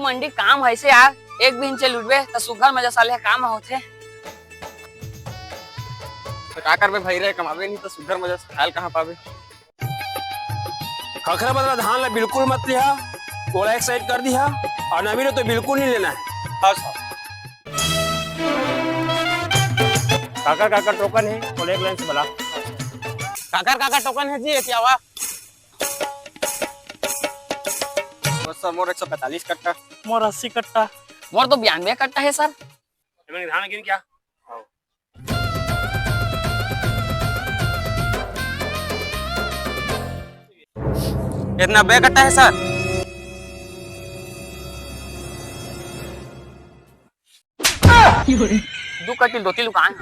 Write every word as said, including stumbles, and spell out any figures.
मंडी काम हे से यार, एक बिहिन चल उठबे त सुग्घर मजा साले काम होथे। त का करबे भाई रे, कमाबे नहीं त सुग्घर मजा खायल कहाँ पाबे? खखरा बदला धान ला बिल्कुल मत लिहा, ओला एक साइड कर दिहा, अउ नवीन तो बिल्कुल नहीं लेना हे। हाँ सर। काकर काकर टोकन हे, ओला एक लाइन से बला। काकर काकर टोकन हे जी, एती आवा। बस सर, मोर एक सौ पैंतालीस कट्टा। मोर अस्सी कट्टा। मोर तो बयानबे कट्टा हे सर। एमन धान गिन क्या? एतना नब्बे कट्टा हे सर। दू कट्टी धोती लुकान।